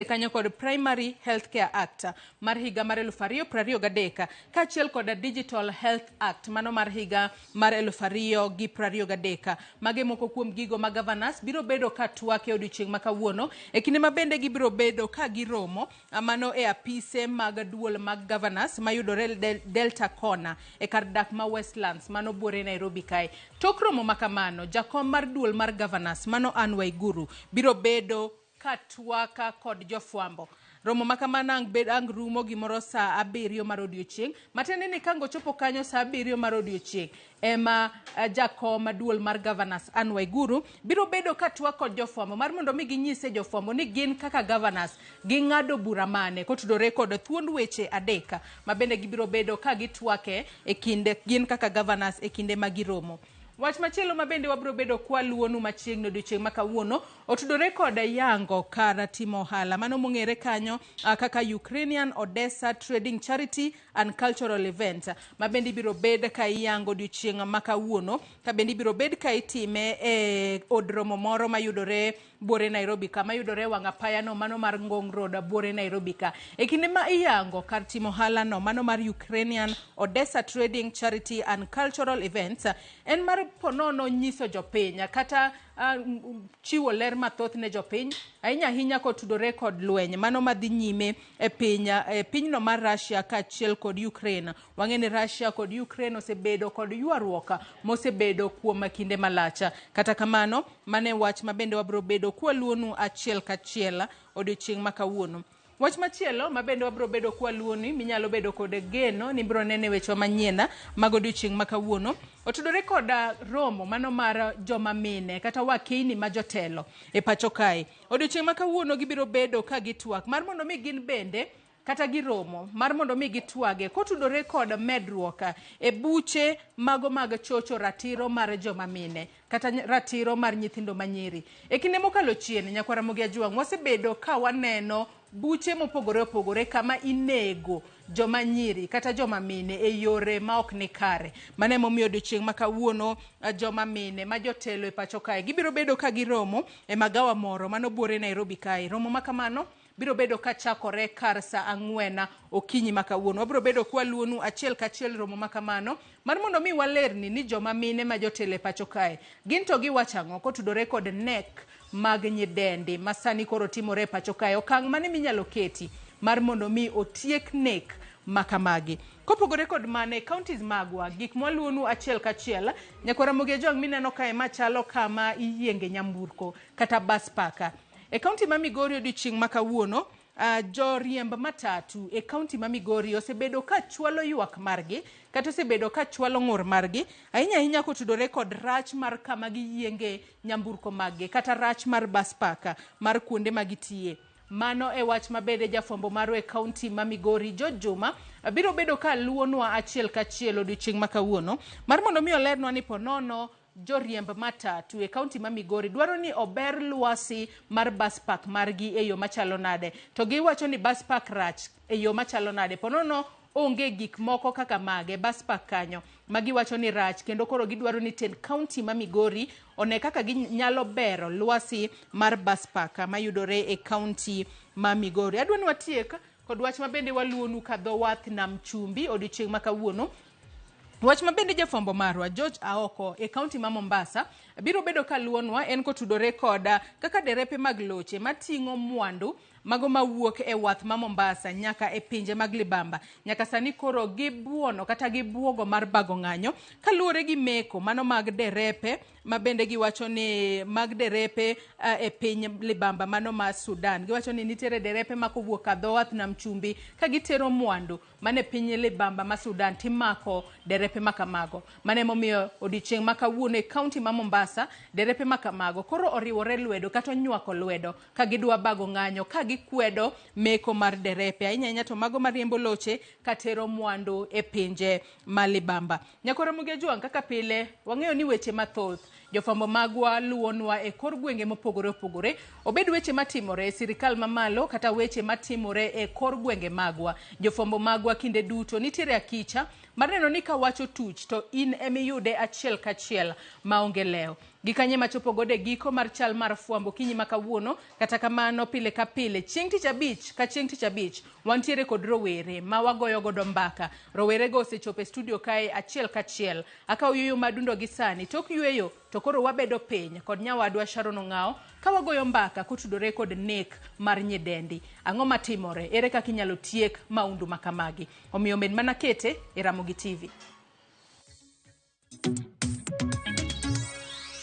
Kanyo kod Primary Healthcare Act mar higa mar 2023 kaachiel kod Digital Health Act mano mar higa mar 2023. Mage moko kuom gigo ma governors biro bedo ka twak e odiochieng' ma kawuono e kinde ma bende gibiro bedo ka giromo mano e apise mag duol mag governors mayudore Delta Corner e kar dak ma Westlands mano buore Nairobi kae. Tok romo ma kamano, jakom mar duol mar governors mano Anne Waiguru biro bedo ka twaka kod jofwambo. Romo ma kamano ang' bed ang' rumo gimoro saa abiriyo mar odiochieng'. Matiende ni kang' ochopo kanyo saa abiriyo mar odiochieng' ema jakom duol mar governors Anne Waiguru biro bedo ka twak kod jofwambo mar mondo mi ginyise jofwambo ni gin kaka governors ging'ado bura mane kotudore kod thuond weche adek ma bende gibiro bedo ka gitwake e kinde gin kaka governors e kinde ma giromo. Wach machielo ma bende wabiro bedo kwaluwonu machiegni odiochieng' ma kawuono otudore kod yango kar timo ohala mano mong'ere kanyo kaka Ukrainian Odessa Trading Charity and Cultural Event ma bende ibiro bed ka iyango odiochieng' ma kawuono ka bende ibiro bed ka itime e od romo moro mayudore buore Nairobi ka mayudore e wang' apaya no mano mar Ngong Road buore Nairobi ka. E kinde ma iyango kar timo ohala no mano mar Ukrainian Odessa Trading Charity and Cultural Events en mar ponono nyiso jopiny kata chiwo ler mathoth ne jopiny ahinya ahinya kotudore kod lweny mano madhi nyime e piny e pinyno mar Russia kaachiel kod Ukraine. Wang'e ni Russia kod Ukraine osebedo kod ywaruok mosebedo kuom kinde malach. Kata kamano, mano e wach ma bende wabiro bedo kwaluwonu achiel kachiel odiochieng' ma kawuono. Wach machielo ma bende wabiro bedo kwaluwoni minyalo bedo kod geno ni ibiro nene wechewa manyien mag odiochieng' ma kawuono otudore kod romo mano mar joma mine kata wakeyni ma jotelo e pacho kae. Odiochieng' ma kawuono gibiro bedo ka gitwak mar mondo mi gin bende kata giromo mar mondo mi gitwage kotudore kod medruok e buche mago mag chocho ratiro mar joma mine kata ratiro mar nyithindo manyiri. E kinde mokalo chien, nyakwar Ramogi Ajwang', wasebedo ka waneno buche mopogore opogore kama inego joma nyiri kata joma mine e yore ma ok ni kare. Mano emomiyo odiochieng' ma kawuono joma mine ma jotelo e pacho kae gibiro bedo ka giromo e magawa moro mano buore Nairobi kae. Romo ma kamano biro bedo ka chakore kar saa ang'wen okinyi ma kawuono. Wabiro bedo kwaluwonu achiel kachiel romo ma kamano mar mondo mi walerni ni joma mine ma jotelo e pacho kae gin to giwacho ang'o kotudore kod nek mag nyidendi ma sani koro timore e pacho kae. Okang' mane minyalo keti mar mondo mi otiek nek ma kamagi. Kopogore kod mano e counties magwa gik mwaluwonu achiel kachiel nyakwar Ramogi Ajwang' mineno kae machalo kama iyienge nyamburko kata bus park. E kaunti ma Migori odiochieng' ma kawuono, joriemb matatu e kaunti ma Migori osebedo ka chwalo ywak margi kata osebedo ka chwalo ng'ur margi ahinya ahinya kotudore kod rach mar kama giyienge nyamburko maggi kata rach mar bus park mar kuonde ma gitiye. Mano e wach ma bende jafwambo marwa e kaunti ma Migori George Juma biro bedo ka luwonwa achiel kachiel odiochieng' ma kawuono mar mondo mi olernwa ni ponono joriemb matatu e kaunti ma Migori dwaro ni ober lwasi mar bus park margi e yo machalo nade, to giwacho ni bus park rach e yo machalo nade. Ponono onge gik moko kaka mage bus park kanyo ma giwacho ni rach, kendo koro gidwaro ni tend kaunti ma Migori one kaka ginyalo bero lwasi mar bus park mayudore e kaunti ma Migori. Adwa ni watiek kod wach ma bende waluwonu ka dho wath Nam Chumbi odiochieng' ma kawuono. Wach ma bende jafwambo marwa George Aoko e kaunti ma Mombasa biro bedo ka luwonwa en kotudore kod kaka derepe mag loche mating'o mwandu mago mawuok e wath ma Mombasa nyaka e pinje mag Libamba nyaka sani koro gibuono kata gibuogo mar bago ng'anyo kaluwore gi meko mano mag derepe ma bende giwacho ni mag derepe e piny Libamba mano ma Sudan. Giwacho ni nitiere derepe ma kowuok ka dho wath Nam Chumbi ka gitero mwandu mane piny Libamba ma Sudan timako derepe ma kamago. Mano emomiyo odiochieng' ma kawuono e kaunti ma Mombasa derepe ma kamago koro oriwore lwedo kata onywako lwedo ka gidwa bago ng'anyo ka gikwedo meko mar derepe ahinya ahinya to mago mariembo loche katero mwandu e pinje ma Libamba. Nyakwar Ramogi Ajwang', kaka pile wang'eyo ni weche mathoth Jofwambo magwa luwonwa e kor gwenge mopogore opogore, obed weche matimore e sirikal mamalo kata weche matimore e kor gwenge magwa. Jofwambo magwa kinde duto nitiere akicha mar neno ni ka wach otuch to in emiyude achiel kachiel maonge lewo. Gikanye machopo godo e giko mar chal mar fwambo okinyi ma kawuono, kata kamano pile ka pile chieng' tich abich ka chieng' tich abich wantiere kod rowere ma wagoyo godo mbaka. Rowerego osechopo e studio kae achiel kachiel. Akawo yueyo madundo gi sani, tok yueyo to koro wabedo piny kod nyawadwa Sharon Ong'ao ka wagoyo mbaka kotudore kod nek mar nyidendi. Ang'o matimore? Ere kaka inyalo tiek maundu ma kamagi? Omiyo med mana kete e Ramogi TV.